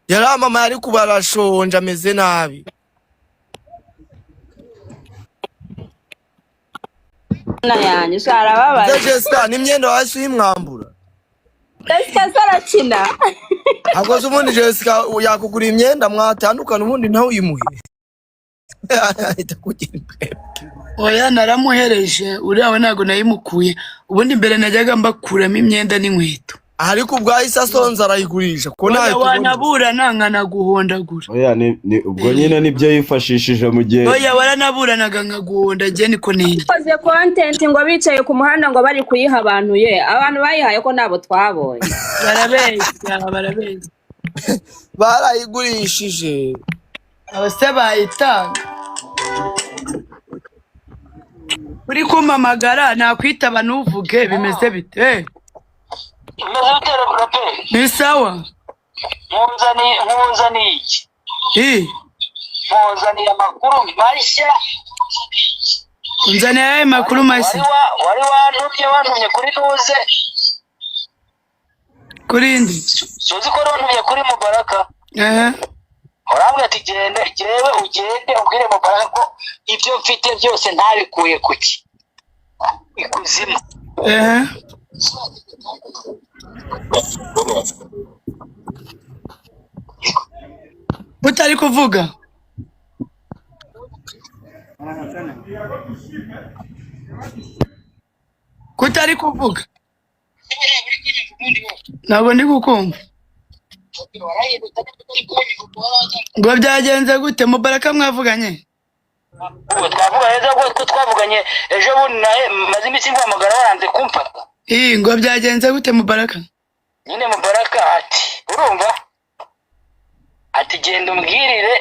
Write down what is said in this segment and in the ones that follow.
Yaramamaye ariko ubu arashonje ameze nabi. Na yanjye sha arababaye. Ze Jessica n'imyenda wahise uyimwambura. Jessica se arakina. Akoze ubundi Jessica yakugura imyenda mwatandukana ubundi nawe uyimuhe. Ahita akugira imbwebwe. Oya, naramuhereje uriya we, ntabwo nayimukuye. Ubundi mbere najyaga mbakuramo imyenda n'inkweto. Ariko ubwo ahise asonza arayigurisha ko Oya, ntayo tubona. wanaburana nkanaguhondagura. Oya, ni ubwo nyine nibyo yifashishije mu gihe. Oya, waranaburanaga nkaguhonda, njye niko nenda. Bakoze content ngo bicaye ku muhanda ngo bari kuyiha abantu, ye abantu bayihaye ko nabo twabonye. Barabeshya, barabeshya. Barayigurishije. Abase bayitanga. Uri kumpamagara nakwitaba ntuvuge, bimeze bite? Bimeze bite, Rape? Ni sawa. Nkunzaniye iki? Eh, Nkunzaniye amakuru mashya. Unzaniye ayahe makuru mashya? Wari wantumye kuri nuze. Kuri ndi? Suzi ko wari wantumye kuri Mubaraka. Ehe. Urambwira ati genda, jyewe ugende ubwire Mubaraka ko ibyo mfite byose ntabikuye kuki ikuzimu. Ehe. Utari kuvuga kutari kuvuga, ntabwo ndi kukumva. Ngo byagenze gute, Mubaraka mwavuganye? Ubu twavuga neza ko twavuganye ejo bundi, nawe maze iminsi nguhamagara waranze kumfata. Ii, ngo byagenze gute, Mubaraka? Nyine Mubaraka ati urumva, ati genda umbwirire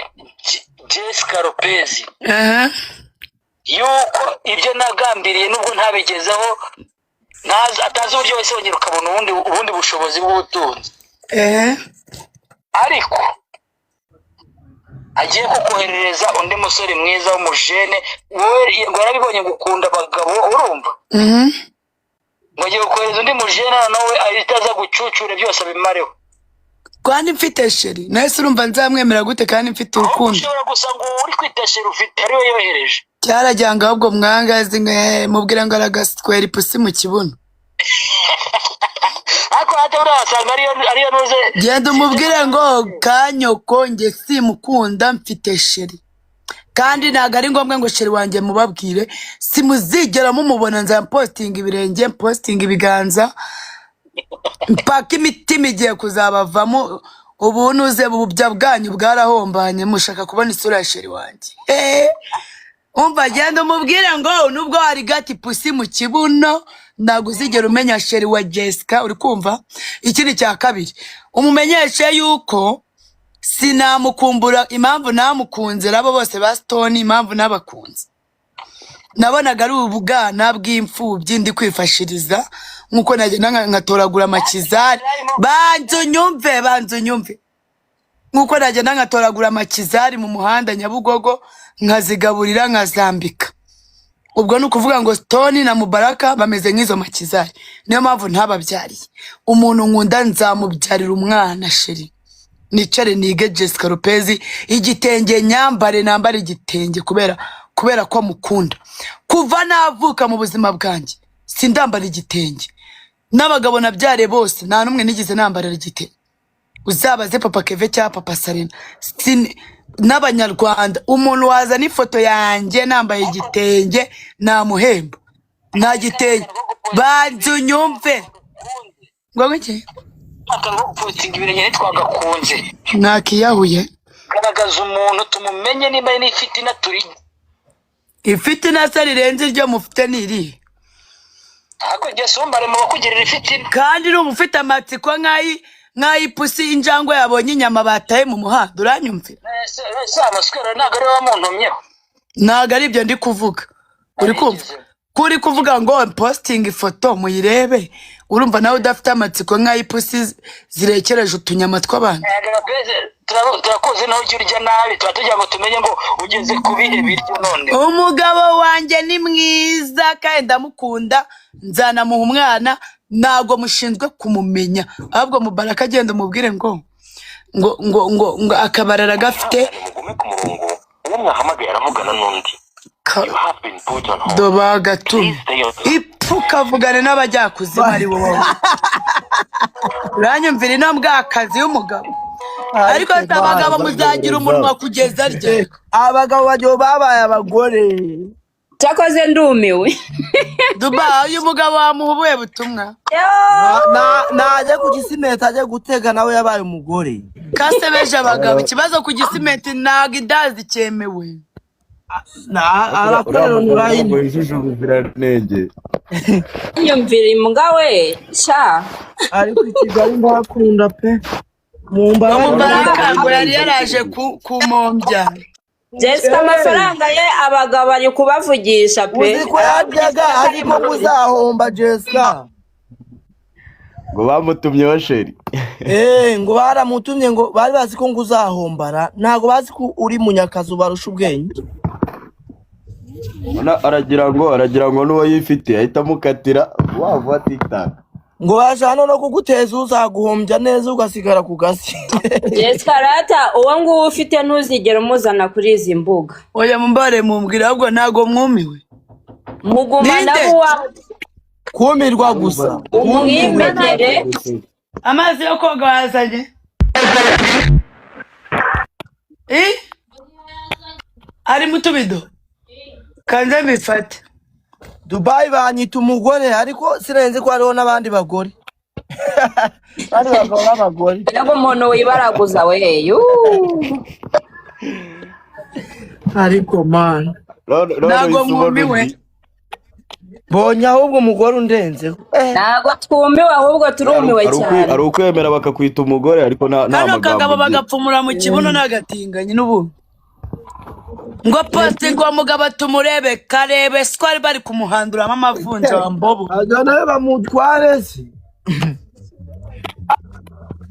Jessica Lopez Ehe. yuko ibyo nagambiriye nubwo ntabigezeho, atazi uburyo wese wongera ukabona ubundi bushobozi bw'ubutunzi. Ehe. Ariko agiye kukoherereza undi musore mwiza w'umujene, wowe ngo yarabibonye gukunda abagabo, urumva? Mhm. Ngo agiye kukohereza undi mujene nawe ahita aza gucucura byose abimareho. Kandi mfite chéri, nahise urumva nzamwemera gute kandi mfite urukundo? Ushobora gusa ngo uri kwita chéri ufite ariwe yohereje. Cyarajyanga ahubwo mwangazi mwe mubwira ngo aragaswera ipusi mu kibuno. Ariko hata buriya wasanga ariyo nuze. Genda umubwire ngo kanyoko nge simukunda, mfite chéri, kandi ntabwo ari ngombwa ngo chéri wanjye mubabwire, simuzigera mumubona. Nza mpostinga ibirenge, mpostinga ibiganza mpaka imitima igiye kuzabavamo. Ubu nuze ububya bwanyu bwarahombanye, mushaka kubona isura ya chéri wanjye. Umva, genda umubwire ngo nubwo hari gati pusi mu kibuno, ntabwo uzigera umenya chéri wa Jessica, uri kumva? Ikindi cya kabiri, umumenyeshe yuko sinamukumbura. Impamvu namukunze, nabo bose ba Stone, impamvu nabakunze, nabonaga ari ubwana bw'imfubyi ndi kwifashiriza nk'uko nagenda nkatoragura amakizari. Banza unyumve, banza unyumve. Nk'uko nagenda nkatoragura amakizari mu muhanda Nyabugogo, nkazigaburira, nkazambika. Ubwo ni ukuvuga ngo Stone na Mubaraka bameze nk'izo makizari, niyo mpamvu ntababyariye. Umuntu nkunda nzamubyarira umwana chéri, nicare nige Jessica Lopez igitenge, nyambare, nambare igitenge kubera ko mukunda. Kuva navuka mu buzima bwanjye sindambara igitenge, n'abagabo nabyariye bose nta n'umwe nigeze nambarira igitenge. Uzabaze papa Keve cyangwa papa Sarina. N'abanyarwanda, umuntu wazana ifoto yanjye nambaye igitenge namuhemba. Nta gitenge. Banza unyumve. Ngo iki? Akantu ko gupostinga ibirenge ntitwagakunze. Nakiyahuye. Garagaza umuntu tumumenye, nimba ari n'ifitina turi. Ifitina se rirenze iryo mufite ni irihe? Ariko njye sumbare mu bakugirira ifitina. Kandi urumva ufite amatsiko nk'ay'ipusi injangwe yabonye inyama bataye mu muhanda, uranyumvira? Ese amaswera ntabwo ari wowe wamuntumyeho? Ntabwo ari ibyo ndi kuvuga, uri kumva ko uri kuvuga ngo posting ifoto muyirebe, urumva nawe udafite amatsiko nk'ay'ipusi zirekereje utunyama tw'abantu? Turakuzi nawe ujya urya nabi, tuba tugira ngo tumenye ngo ugeze ku bihe biryo none. Umugabo wanjye ni mwiza kandi ndamukunda, nzanamuha umwana, ntabwo mushinzwe kumumenya. Ahubwo Mubaraka agenda umubwire ngo Ngo akabari aragafite. Mugume ku murongo, uwo mwahamagaye aravugana n'undi. You have been put on hold. Doba gatuma Please stay on the ipfa ukavugana n'abajyakuzimu ari wowe uranyumvira ino mbwakazi y'umugabo, ariko si abagabo muzagira umunwa kugeza rye? Abagabo bagiye babaye abagore. Cyakoze ndumiwe. Duba, uyu mugabo wamuha ubuhe butumwa? Najya ku Gisimenti ajya gutega, nawe yabaye umugore. Kasebeje abagabo. Ikibazo ku Gisimenti ntabwo indazi cyemewe. Arakorera Uriya mugabo online. ntabwo yujuje ubuziranenge. Nyumvira imbwa we sha. Ariko i Kigali ndahakunda pe, mu Uwo mbaraga. Mubaraka ngo yari yaraje kumombya. Jessica, amafaranga ye abagabo ari kubavugisha pe. Uzi ko yaryaga, ariko muzahomba, Jessica. Ngo bamutumyeho chéri. Eh, ngo baramutumye, ngo bari bazi ko ngo uzahombara, ntabwo bazi ko uri munyakazi ubarusha ubwenge. Ubona aragira ngo n'uwo yifite ahita amukatira vuba vuba TikTok. Ngo bashaka no kuguteza uzaguhombya neza ugasigara ku gasi. Jessica rata, uwo nguwo ufite ntuzigere umuzana kuri izi mbuga. Oya, mumbare mumbwira, ahubwo ntabwo mwumiwe? Mugumana Ninde? uwawe. Kumirwa gusa. Umwimenyere. Amazi yo koga wazanye? Eh? Ari mu tubido, kanze mbifate. Dubai banyita umugore, ariko sirenze ko hariho n'abandi bagore, abandi bagabo b'abagore. Ntabwo umuntu wibaraguza we yuu. Ariko man. None Ntabwo uhise ubona mwumiwe? undi. Mbonye ahubwo umugore undenzeho. Eh, Ntabwo twumiwe, ahubwo turumiwe cyane. Hari ukwemera bakakwita umugore, ariko nta Kano magambo kagabo ugira. Bagapfumura mu kibuno n'agatinganyi n'ubu ngo posting uwo mugabo tumurebe karebe siko ari bari kumuhanduramo amavunja wa mbobo. Ajya nawe bamutware se.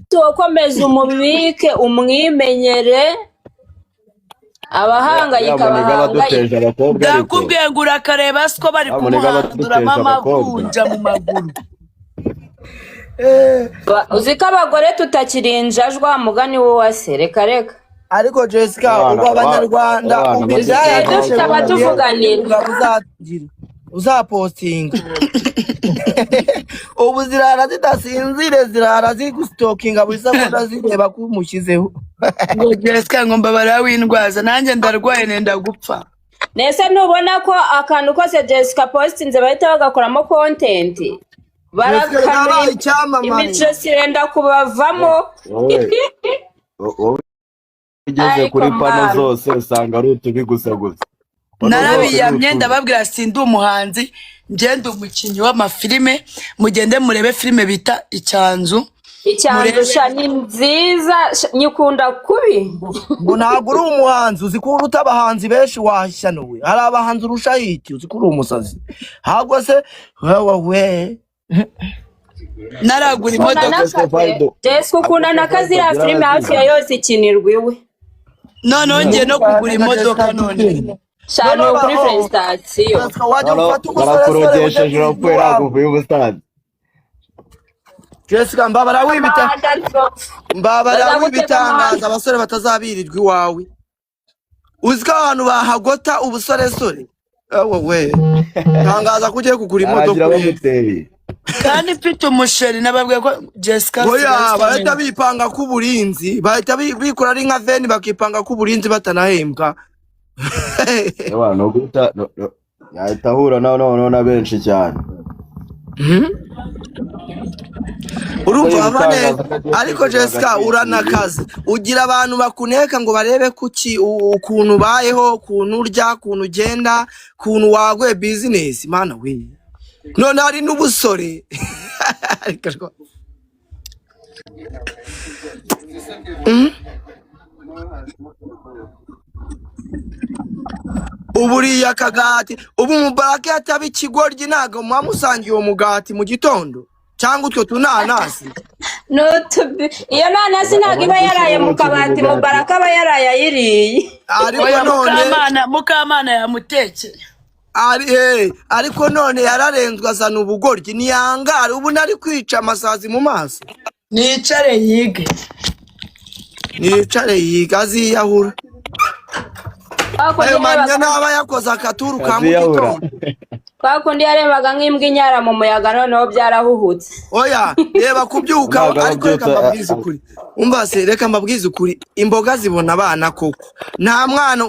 Tukomeze umubike, umwimenyere, abahangayika Ya muniga bahangayika. baduteje abakobwa ariko. Ndakubwiye ngo urakareba siko bari Ya muniga kumuhanduramo baduteje abakobwa. amavunja mu maguru. Uzi ko abagore tutakiri injajwa, mugani w'uwase, reka reka. Ariko Jessica, Abana ubu abanyarwanda abana ubu baduteje ibyaya Dufite abatuvuganira. umugabo uzagira uzapostinga, ubu zirara zidasinzire, zirara zigusitokinga buri segonda zireba ko umushyizeho. Ngo Jessica, ngo mbabara w'indwaza, nanjye ndarwaye nenda gupfa. Nese ntubona ko akantu kose Jessica postinze bahita bagakoramo content? Jessica Barakanura yabaye icyamamare. Imijosi irenda kubavamo. Wowe ugeze Ariko kuri pano mama. zose usanga ari utubi gusa gusa. Pano zose ni Narabiyamye, utubi. ndababwira sindi umuhanzi, ngende umukinnyi w'amafilime. Mugende murebe filime bita Icyanzu. Icyanzu. Murebe. Sha, ni nziza sha, nyikunda kubi. Ngo ntabwo uri umuhanzi, uzi ko uruta abahanzi benshi, washyanuwe hari abahanzi urushaho iki? Uzi ko uri umusazi ahubwo se wewe we? Naragura Ukunda imodoka. n'akazi Jessica, ukunda n'akazi, iriya filime hafi ya yose ikinirwa iwe. Noneho ngiye no kugura imodoka none. Sha, ni ukuri, félicitations. Jessica, wajya ufata umusoresore ujya Barakurogesheje, urapfuye, iwabo. ntabwo uvuye ubusanzwe. Jessica, mbabara wibita, mbabara Bazagutega wibitangaza amahane. Abasore batazabirirwa iwawe, uzi ko abantu bahagota ubusoresore? Ewe we, tangaza ko ugiye kugura imodoka Arangira urebe. bamuteye. Kandi mfite umusheri, nababwiye ko Jessica Oya, bahita asigaye bipanga k'uburinzi, bahita bikora ari nka veni, bakipanga k'uburinzi batanahembwa. Ewa, ni uguhita yahita ahura na noneho na benshi cyane. Urumva Ubwo bane yitangaza ko agiye ariko kwigurira Jessica, agatwikiriye. uranakaze, ugira abantu bakuneka ngo barebe kuki ukuntu ubayeho, ukuntu urya, ukuntu ugenda, ukuntu waguye business. Mana we, none hari n'ubusore. Ariko ubu uriye akagati, ubu Mubaraka yataba ikigoryi, ntabwo muba musangiye uwo mugati mu gitondo cyangwa utwo tunanasi. Iyo nanasi ntabwo iba yaraye mu kabati, Mubaraka aba yaraye ayiriye. Ariko Oya, none Mukamana yamutekeye. Ari ariko none yararenzwe, azana ubugoryi, ntiyangare, ubu nari kwica amasazi mu maso. Nicare yige. Nicare yiga aziyahura. Kwa kundi Ayo manya yarebaga, naba yakoze akaturu ka mu Aziyahura. gitondo. kwa kundi yarebaga nk'imbwa inyara mu muyaga, noneho byarahuhutse. Oya, reba kubyuka. Ntabwo aba Ariko reka abyutse mbabwize ukuri, umva se, reka mbabwize ukuri, imboga zibona abana koko. Nta mwana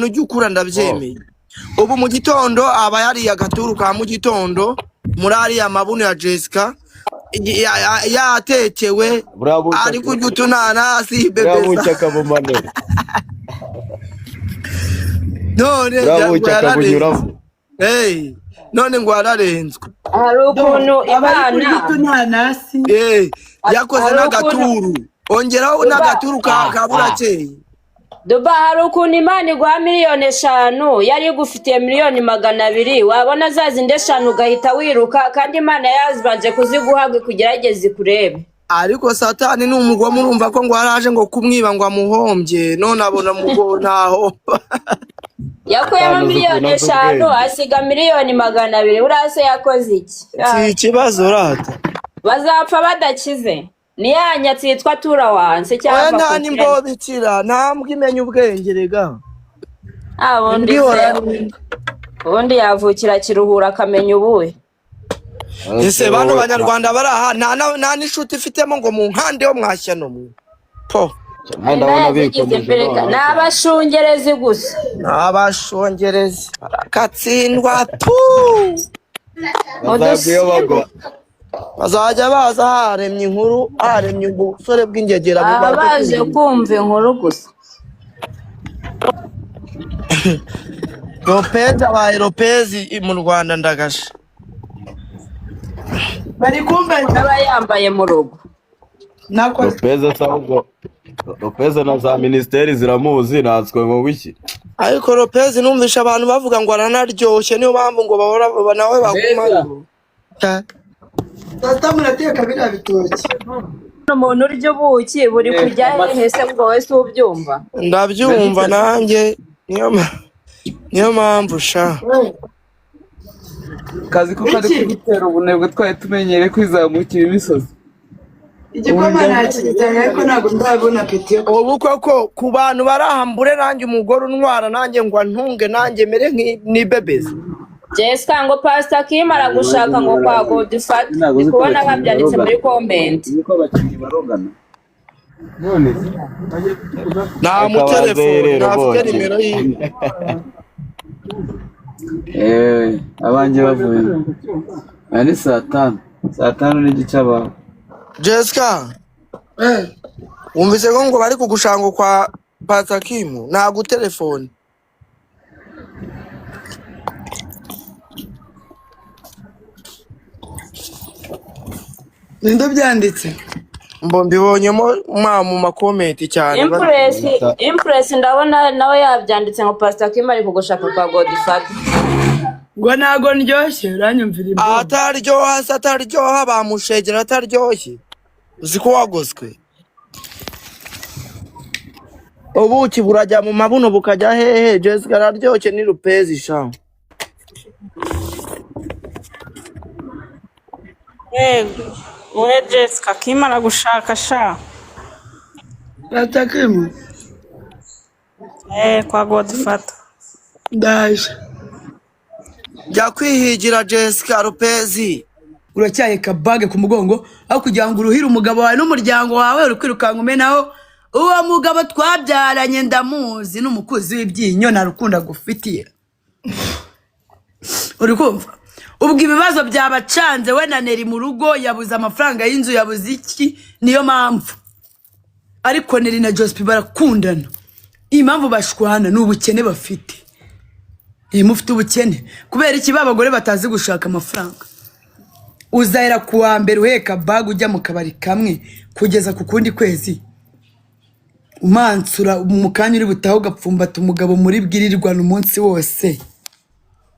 ujya ukura, ndabyemeye. Ubu mu gitondo aba yariye agaturu ka mu gitondo muri ariya mabuno ya Jessica yatekewe. Buriya buki Ari kurya utunanasi buriya buki bebeza. akabumanura. None Buriya ngo buki yararenzwe. akabunyuramo. Hey, none ngo yararenzwe. Hari Do ukuntu aba ari kurya Imana utunanasi. Hey, yakoze hari ukuntu n'agaturu, ongeraho Duba n'agaturu ka burakeye. Duba, hari ukuntu Imana iguha miliyoni 5 yari igufitiye miliyoni 200, wabona za zindi 5 ugahita wiruka, kandi Imana yazibanje kuziguha ngo ikugerageze ikurebe. Ariko Satani ni umugome, urumva ko ngo yaraje ngo kumwiba ngo amuhombye, none abona mugo ntahomba. Yakuyemo Satani uzi ukuntu miliyoni azi eshanu ubwenge. asiga miliyoni 200. Buriya se yakoze iki? Si ikibazo rata. Bazapfa badakize, ni ya nyatsi yitwa tura wanse Oya, cyangwa nta ku kirere. n'imbobikira, nta mbwa imenya ubwenge rega. Ah, ubundi Imbwa se ihora ari imbwa. ubundi yavukira Kiruhura akamenya ubuhe. Ese Ese bano wowe banyarwanda bari aha, nta n'inshuti ifitemo ngo mu nkande yo mwashyano mwe po. Nanjye ndabona Yazigize bikomeje mbere, noneho ni cyane. abashungerezi gusa. N'abashongerezi barakatsindwa tu. Bazagwa iyo bagwa. Bazajya baza haremye inkuru, haremye ubusore bw'ingegera Baba bubaze baje kwinjira. kumva inkuru gusa. Lopez abaye Lopez mu Rwanda ndagasha. Bari kumbaza. Aba yambaye mu rugo. Nakoze. Lopez se ahubwo Lopez na za minisiteri ziramuzi, natswe ngo wiki. Ariko Lopez numvisha abantu bavuga ngo aranaryoshye, niyo mpamvu ngo bahora nawe Mbega bagumayo. Tata, murateka biriya bitoki? Umuntu urya ubuki buri kujya hehe se ngo wese ubyumva? Ndabyumva nanjye, niyo mpamvu sha. Kazi ko kari Iki kudutera ubunebwe, twari tumenyereye kwizamukira imisozi. Igikoma ntakijyanye, ariko ntabwo ndabona apeti yo kurya. Ubu koko ku bantu barahambure, nanjye umugore untwara nanjye ngo antunge, nanjye mere nk'ibebezi. Jessica ngo Pastor Kim aragushaka ngo kwa Godfather. Ntabwo Ndi uzi ko kubona abakinnyi babyanditse barogana muri comment. Uzi ko abakinnyi barogana. Nta Reka baze mutelefone rero ntafite bose. nimero yiwe. Abanjye bavuye aya ni saa 5, saa 5:30 abawe. Jessica, wumvise ko ngo bari kugushaka ngo kwa Pastor Kim, ntabwo telefone. Ninde byanditse? Mbo mbibonyemo mwa mu makomenti cyane. Impress, Impress, ndabona nawe yabyanditse ngo Pastor Kim ari kugushaka kwa Godfather. Ngo ntago ndyoshye, uranyumvira imboro. Ataryoha se, ataryoha bamushegera, ataryoshye uzi ko wagoswe. Ubuki burajya mu mabuno bukajya hehe? Jessica araryoshye ni Lopez sha. Yego, we Jessica Kim aragushaka sha. Ratakimu. Kwa Godfather. Ndaje. Jya kwihigira Jessica Lopez. Uracyaheka bage ku mugongo aho kugira ngo uruhire umugabo wawe n'umuryango wawe, uri kwirukanka umenaho. Uwo mugabo twabyaranye ndamuzi, n'umukuzi w'ibyinyo, nta rukundo agufitiye. Uri kumva ubwo ibibazo byabacanze we na Neri mu rugo, yabuze amafaranga y'inzu, yabuze iki, niyo mpamvu. Ariko Neri na Joseph barakundana, impamvu bashwana ni ubukene bafite. Iyo mufite ubukene kubera iki ba bagore batazi gushaka amafaranga, uzahera ku wa mbere uheka bag ujya mu kabari kamwe kugeza ku kundi kwezi, umansura mu kanya uri butahe ugapfumbata umugabo muri bwirirwana umunsi wose.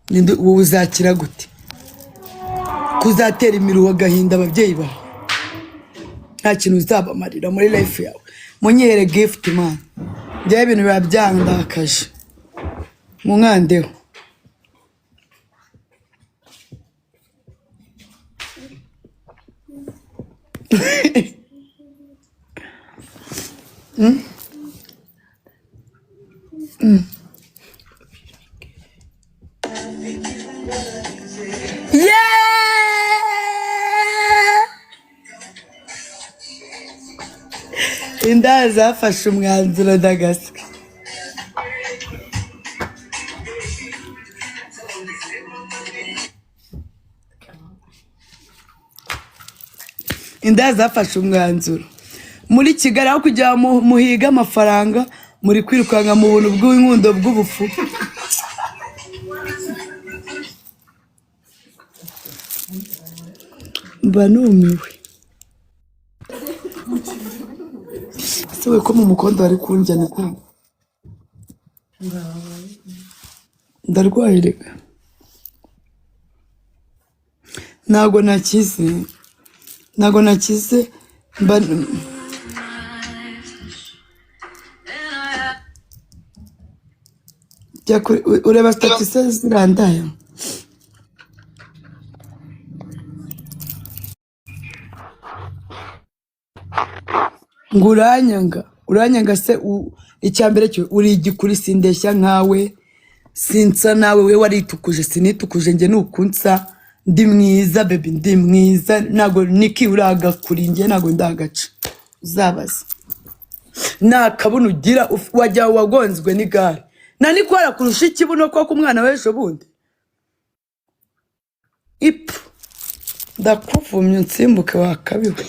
Ninde wowe uzakira gute kuzatera imiruho agahinda ababyeyi bawe? Nta kintu uzabamarira muri life yawe. Munyihere gift man, njyewe ibintu biba byandakaje, munkandeho. Yeah! Indaya zafashe umwanzuro ndagaswi. Indaya zafashe umwanzuro muri Kigali, aho kugira ngo muhige amafaranga, muri kwirukanka mu buntu bw'inkundo bw'ubufu. Mba numiwe. Ese we ko mu mukondo bari kundya? Ni kumva ndarwaye reka, ntabwo nakize, ntabwo nakize. Mba jya ureba status zirandaya. Ngo uranyanga, uranyanga se? Icya mbere cyo uri igikuri, sindeshya nkawe, sinsa nawe. We waritukuje, sinitukuje. Njye ni ukunsa, ndi mwiza baby, ndi mwiza. Ntabwo niki uragakuri, njye ntabwo ndagaca. Uzabaza nta kabuno ugira, wajya wagonzwe n'igare na nikora kurusha ikibuno koko. Umwana w'ejo bundi ipfu, ndakuvumye unsimbuke wakabiwe.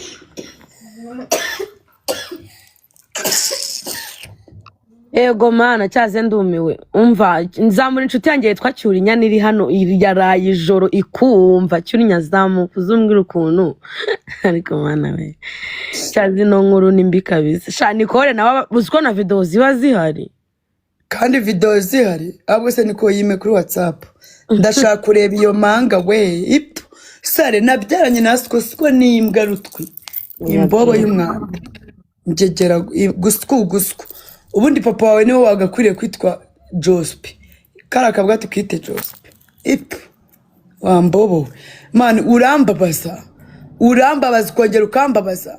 Ego mana, cyaze ndumiwe. Umva, nzamura inshuti yanjye yitwa Cyurinyana iri hano, yaraye ijoro ikumva. Cyurinya, zamuka uzumbwira ukuntu. Ariko mana we, cyaze ino nkuru ni mbi kabisa. Sha Nicole nawe uzi ko na video ziba zihari. Kandi video zihari, ahubwo se niko yime kuri WhatsApp, ndashaka kureba iyo manga we. Ipfu sare nabyaranye na siko siko n'imbwa rutwi, imbobo y'umwanda, ngegera gusku gusku. Ubundi papa wawe niwe wagakwiriye kwitwa Jospi, kari akabwa tukite Jospi. Ipfu wambobo we, man, urambabaza, urambabaza ukongera ukambabaza.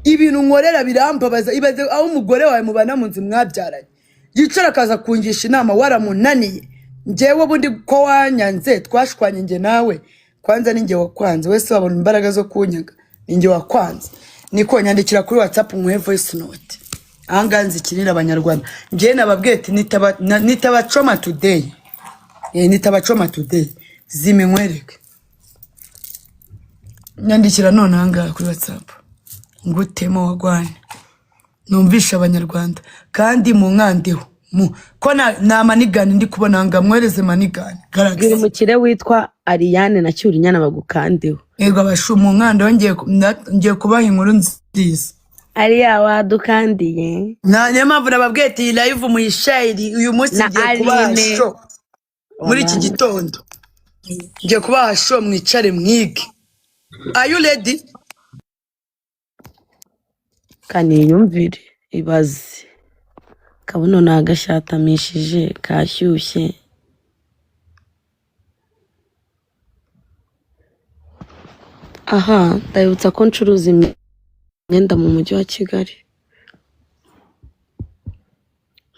Ibintu nkorera birambabaza. Ibaze aho umugore wawe mubana mu nzu mwabyaranye yicara akaza kungisha inama waramunaniye. Njyewe ubundi ko wanyanze, twashwanye njye nawe, kwanza ni njye wakwanze. Wese wabona imbaraga zo kunyaga, ni njye wakwanze. Niko nyandikira kuri WhatsApp nkuhe voice note. Ahangaha nzikinira abanyarwanda. Njyewe nababwiye ati nitabacoma today, nitabacoma today, ziminkwereke. Nyandikira none ahangaha kuri WhatsApp ngutemo wagwane, numvisha abanyarwanda. Kandi mu nkandeho ko na manigani ndi kubona ngo mwohereze manigani Bwira Galaxy. Umukire witwa Ariane na Cyurinyana bagukandeho. Yego abashu, mu nkandeho, ngiye kubaha inkuru nziza. Ariya wadukandiye. Niyo mpamvu nababwiye ati iyi live muyishayiri uyu munsi. Na Ngiye kubaha Aline. show muri iki gitondo, ngiye kubaha show, mwicare mwige. Are you ready? Kaniyumvire, ibaze kabuno ni agashatamishije kashyushye. Aha ndabibutsa ko ncuruza imyenda mu mujyi wa Kigali.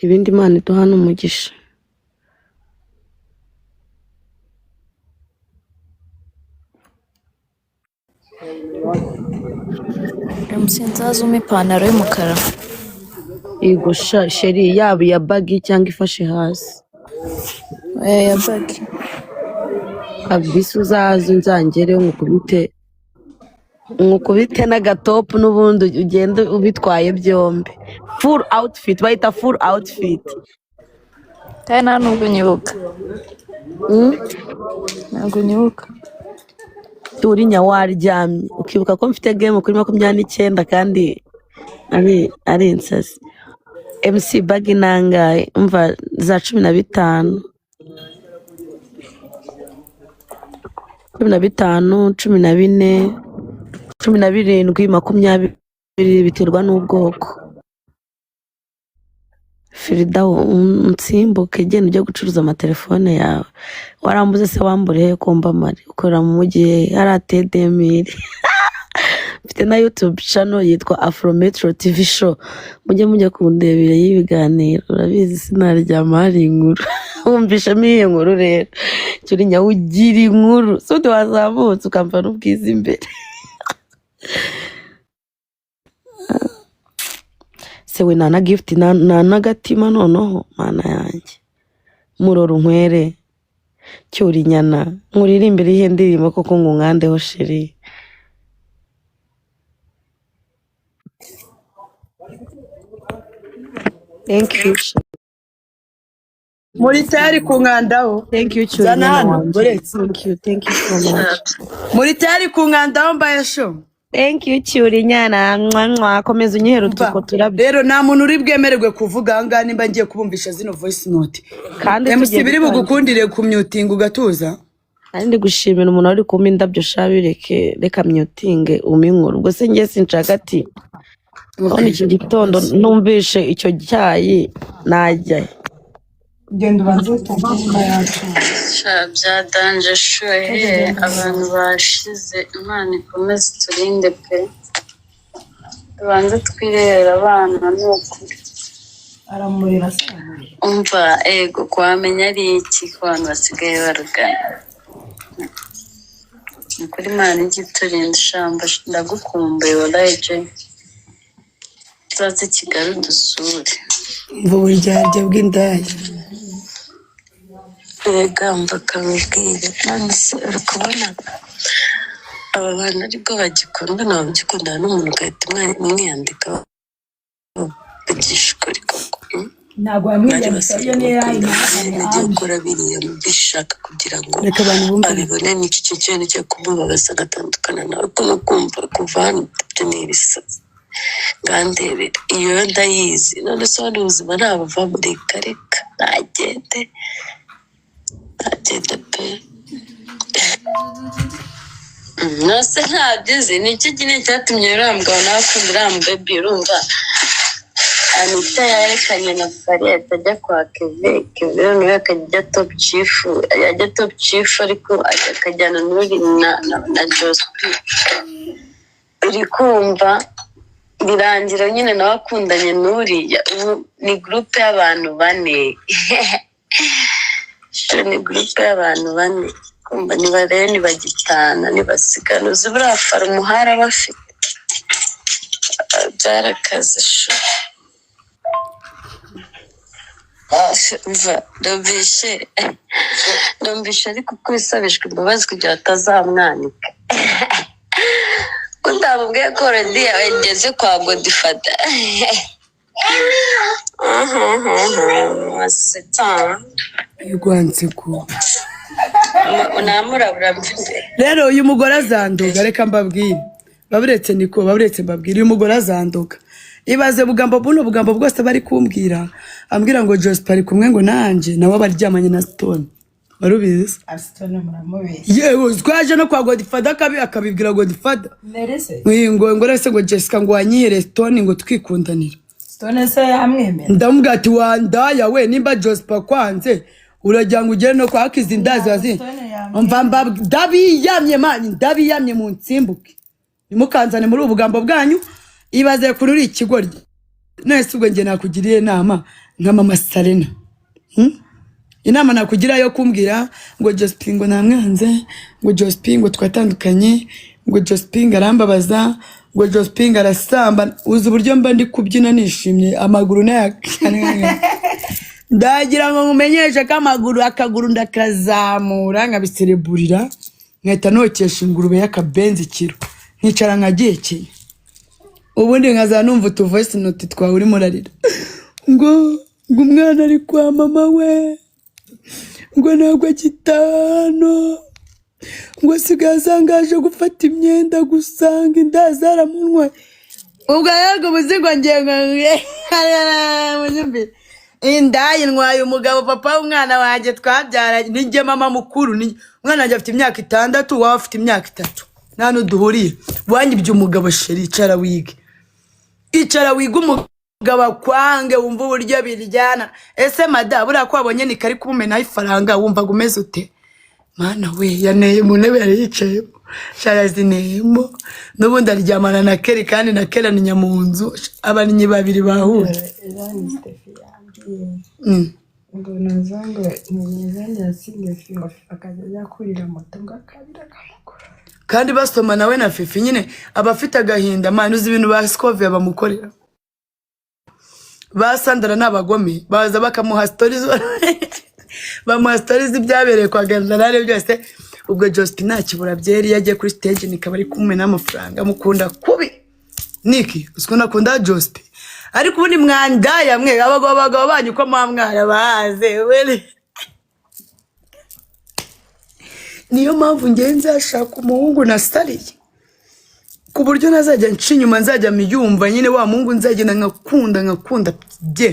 Ibindi Imana iduha n'umugisha. MC nzazuma ipantaro y'umukara. Yego sha chérie, yaba iya baggy cyangwa ifashe hasi. Oya, ya baggy. Kabisa uzaze unzangereho nkukubite, nkukubite n'agatopu, n'ubundi ugende ubitwaye byombi. Full outfit, bayita full outfit. Kandi nta nubwo nyibuka. Ntabwo nyibuka. Turinya, waryamye ukibuka ko mfite game kuri 29 kandi ari insazi. MC baggy nangahe? Umva, za 15, 15, 14, 17, 20, biterwa n'ubwoko. Firida, unsimbuke, genda ujye gucuruza amatelefone yawe. Warambuze se? Wambure he? Kumba mari ukorera mu mujyi he? Hari atedemiri. Mfite na YouTube channel yitwa Afrometro TV Show, mujye mujya kundebera y'ibiganiro. Urabizi sinaryama hari inkuru. Wumvishemo iyihe nkuru rero? Cyurinya, ugira inkuru sundi wazamutse ukamva n'ubwiza imbere. Sewe nta na gift, nta n'agatima. Noneho mana yanjye, murora unkwere. Cyura inyana, nkuririmbire iyihe ndirimbo koko ngo unkandeho chérie? Thank you. Muri tayari kunkandaho? Thank you, cyura Zana inyana hano. wanjye. Buretse. Thank you, thank you so much. Muri tayari kunkandaho mbaye sho? Thank you, cyura inyana. Mwa mwa, komeza unyihere Umva utuko turabyo. rero, nta muntu uri bwemererwe kuvuga aha ngaha nimba ngiye kubumvisha zino voice note. Kandi MC tugiye biri gutangira. Bugukundire kumyutinga ugatuza. Nari ndi gushimira umuntu wari kumpa indabyo. Sha, bireke, reka myutinge umpe inkuru. Ubwo se njye sinshaka ati none Okay. iki gitondo numvishe icyo cyayi najya. Genda ubanze utumva yacu. Sha, bya danger shuhe, abantu bashize. Imana ikomeze iturinde pe, tubanze twirere abana ni ukuri. Aramurira se, aramurira. Umva, ego kwamenya ari iki ku bantu basigaye barugana? Ni ukuri, Imana ijye iturinda. Ishamba ndagukumbuye walayi je, uzaze i Kigali udusure. Umva uburyarya bw'indaya. Erega mva kamubwire, none se uri kubona aba bantu aribwo bagikundana? Bagikundana n'umuntu ugahita umwiyandika, bavugisha ukuri koko, Ntabwo Bari yamwiyandika basanzwe iyo niyo bakundana yayimahane. agiye gukora biriya bishaka kugira ngo Reka abantu bumve. abibone n'iki cyo kintu cyo kumubabaza agatandukana nawe. Kuno kumva kuva hano byo ni ibisazi. Ngandebera iyo yo ndayizi. None se ubundi ubuzima ntabuvamo? Reka reka, ntagende, ntagende pe. Nose ntabyo uzi? Nicyo kinini cyatumye uriya mugabo nawe akunda uriya mubebi. Urumva Anita yerekanye na Fari, ahita ajya kwa Keve. Keve noneho akajya ajya Top Chief, ajya Top Chief, ariko akajyana n'uri na Jospi. Uri kumva birangira nyine nawe akundanye n'uriya. Ubu ni groupe y'abantu bane. Sho, ni groupe y'abantu bane. Kumva nibarebe nibagitana nibasigana. Uzi buriya Fari umuhara bafite byarakaze sho. Mva numvishe ariko uko isabishwa imbabazi kugira batazamwanika, ko ndamubwiye ko already yageze kwa Godfather. Rwanze ko Namurabura mfite. Rero uyu mugore azandoga. Reka mbabwire, baburetse niko baburetse mbabwire, uyu mugore azandoga. Ibaze bugambo buno bugambo bwose bari kumbwira, ambwira ngo Joseph ari kumwe ngo nanjye, nawe aba aryamanye na Stone. Wari ubizi? Asitone muramubeshya. Yewe, twaje no kwa Godfather, akabibwira Godfather. Nerese. Ngo rese ngo Jessica ngo wanyihere Stone ngo twikundanira. Stone se yamwemera? Ndamubwira ati wandaya we, nimba Joseph akwanze uragira ngo ugere no kwa akizi indazi wazi. Stone yamwemera. Umva ndabiyamye mani, ndabiyamye mu nsimbuke, ntimukanzane muri ubu bugambo bwanyu. Ibaze kuri uri ikigoryi. None se ubwo njye nakugiriye inama nka mama Sarena, Inama nakugira yo kumbwira ngo Josephine ngo namwanze, ngo Josephine ngo twatandukanye, ngo Josephine arambabaza, ngo Josephine arasamba. Uzi uburyo mba ndi kubyina nishimye, amaguru naya ndagira ngo nkumenyeshe ko amaguru, akaguru ndakazamura nkabisereburira, nkahita nokesha ingurube y'akabenzi kiro, nkicara nkagihekenya, ubundi nkaza numva utu voice note twawe urimo urarira ngo umwana ari kwa mama we, ngo ntabwo agitano, ngo asigaye asangaje gufata imyenda gusanga inda zaramunwe. Ubwo rero umuzigo ngiye ngo inda intwaye umugabo, papa w'umwana wanjye twabyaranye. Nijye mama mukuru, umwana wanjye afite imyaka 6, wowe afite imyaka 3, nta n'uduhuriye. Wanyibye umugabo chérie, icara wige, icara wige. Umugabo akwange wumva uburyo biryana. Ese mada, buriya ko wabonye ni kari kumumenaho ifaranga, wumvaga umeze ute? Mana we, yaneye mu ntebe yari yicayemo, sharazineyemo. N'ubundi aryamana na Keri, kandi na Keri aninya mu nzu, abannyi babiri bahuye. Irani Steffi yambwiye ngo nuza ngo ntibizongera yasinze fi, ngo Fifi akajya ajya kurira moto ngo akabira akamukura. Kandi basoma nawe na Fifi nyine aba afite agahinda. Mani, uzi ibintu ba Scovia bamukorera? Ba Sandra ni abagome, baza bakamuha stories, bamuha stories z'ibyabereye kwa General byose. Ubwo Jospin ntakibura byeri, iyo agiye kuri stage nikaba ari kumwe n'amafaranga. Mukunda kubi niki, uziko nakunda Jospin. Ariko ubundi mwandaya mwe, abagabo banyu ko muba mwarabahaze wele. Niyo mpamvu ngewe nzashaka umuhungu nasariye, ku buryo nazajya nca inyuma, nzajya miyumva nyine wa muhungu nzagenda nkakunda bye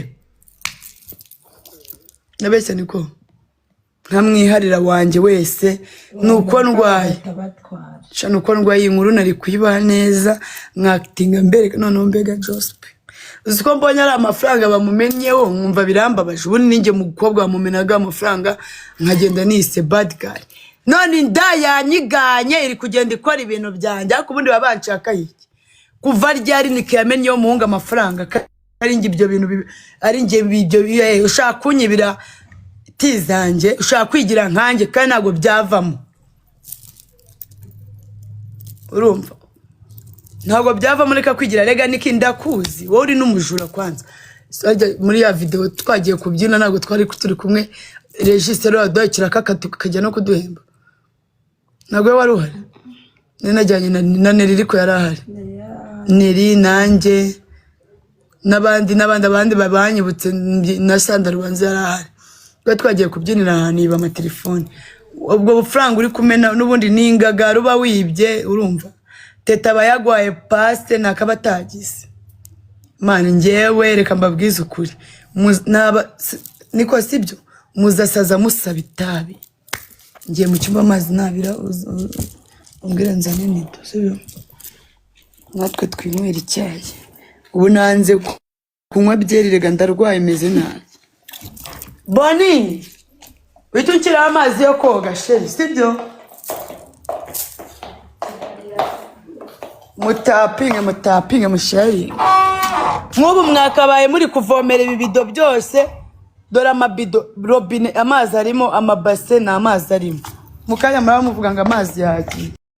nabeshya niko nkamwiharira wanjye wese. Nuko ndwaye. Bagahita batwara. Sha, nuko ndwaye, iyi nkuru nari kuyibaha neza mwakitinga mbereka. Noneho mbega Jospe, uzi ko mbonye ari amafaranga bamumennyeho nkumva birambabaje. Ubundi ninjye mukobwa bamumenaga amafaranga nkagenda nise bad guy, none inda yanyiganye iri kugenda ikora ibintu byanjye. Ariko ubundi baba banshaka iki? Kuva ryari niki yamennyeho umuhungu amafaranga, ari njye ibyo bintu ari njye ibyo ushaka kunyibira ti zanjye, ushaka kwigira nkanjye, kandi ntabwo byavamo. Urumva ntabwo byavamo, reka kwigira. Rega niki, ndakuzi, wowe uri n'umujura kwanza. Sajya muri ya video twagiye kubyina, ntabwo twari turi kumwe, regisiteri waduhaye ikiraka tukajya no kuduhemba, ntabwo we wari uhari. Nari najyanye na Neri, ariko yari ahari Neri nanjye n'abandi n'abandi abandi babanyibutse na Sandra Rubanza yari ahari. Twari twagiye kubyinira ahantu yiba amatelefone. Ubwo bufaranga uri kumena n'ubundi ni ingagari uba wibye. Urumva Teta aba yagwaye paste ntakaba atagize. Mani, njyewe reka mbabwize ukuri. Niko sibyo, muzasaza musaba itabi. Ngiye mu cyumba, amazi nabira umbwire nzane nido, sibyo? Natwe twinywera icyayi. Ubu nanze kunywa byeri, rega ndarwaye, meze nabi. Boni, uhita unshyiraho amazi yo koga chérie, sibyo? Mutapinge, mutapinge, musharinge. Nk'ubu mwakabaye muri kuvomera ibi bido byose. Dore amabido, robine amazi arimo, amabase ni amazi arimo. Mu kanya muraba muvuga ngo amazi yagiye.